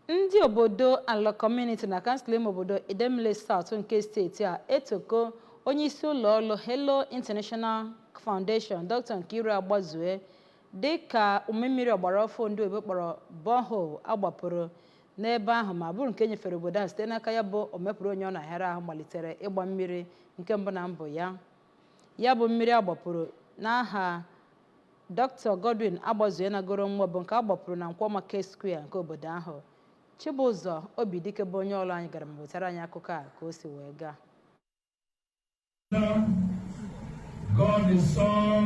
Ndị obodo Alọ Community na kansụl ime obodo Idemili South nke steeti a etoko onye isi ụlọ ọrụ Hello International Foundation, Dr. Nkiru Agbazue, dịka ụmị mmiri ọgbara ọfụụ ndị oyibo kpọrọ borehole agbapụrụ n'ebe ahụ ma bụrụ nke e nyefere obodo ahụ site n'aka ya bụ omepụrụ onye ọ na-ahịara ahụ malitere ịgba mmiri nke mbụ na mbụ ya. Ya bụ mmiri agbapụrụ n'aha Dr. Godwin Agbazue nagoro mmụọ bụ nke a gbapụrụ na Nkwọ Market Square nke obodo ahụ. Chibụzọ Obidike bụ onye ọrụ anyị gara ma wetara anyị akụkọ a ka o si wee gaa. God the Son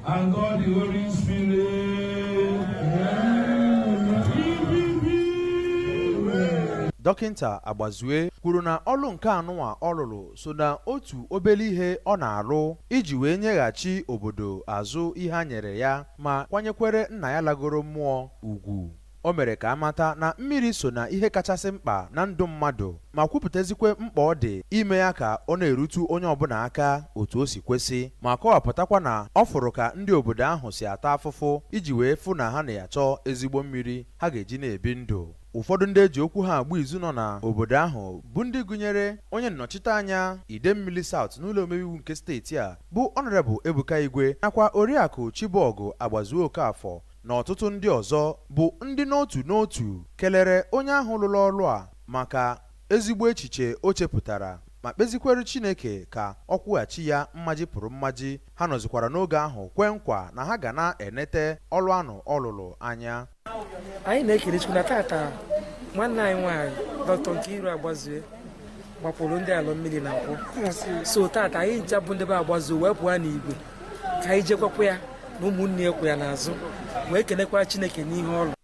and God the Holy Spirit. Dọkịnta Agbazue kwuru na ọlụ nke anụnwa ọ lụrụ so na otu obele ihe ọ na-alụ iji wee nyeghachi obodo azụ ihe ha nyere ya ma kwanyekwere nna ya lagoro mmụọ ugwu. O mere ka a mata na mmiri so na ihe kachasị mkpa na ndụ mmadụ ma kwupụtazikwe mkpa ọ dị ime ya ka ọ na-erutu onye ọbụla aka otu o si kwesị, ma kọwapụtakwa na ọ fụrụ ka ndị obodo ahụ si ata afụfụ iji wee fụ na ha na-achọ ezigbo mmiri ha ga-eji na-ebi ndụ. Ụfọdụ ndị e ji okwu ha agba izu nọ na obodo ahụ bụ ndị gụnyere onye nnọchiteanya Idemmili South n'ụlọ omebe iwu nke steeti a bụ Honourable Ebuka Igwe nakwa Oriakụ Chibọgụ Agbazue Okafọ na ọtụtụ ndị ọzọ bụ ndị n'otu n'otu kelere onye ahụ lụrụ ọlụ a maka ezigbo echiche o chepụtara ma kpezikwere Chineke ka ọ kwụghachi ya mmaji pụrụ mmaji. Ha nọzikwara n'oge ahụ kwe nkwa na ha ga na-enete ọlụ anụ ọ lụrụ anya. Anyị na-ekele Chukwu na tata nwanne anyị nwaanyị Dr. Nkiru Agbazue gbapụrụ ndị Alọ mmiri na Nkwọ. So tata anyị ncha bụ ndị be Agbazue wee pụọ n'igwe ka anyị jekwakwa ya na ụmụnne ya kwụ ya n'azụ wee kenekwa Chineke n'ihe ọ lụ.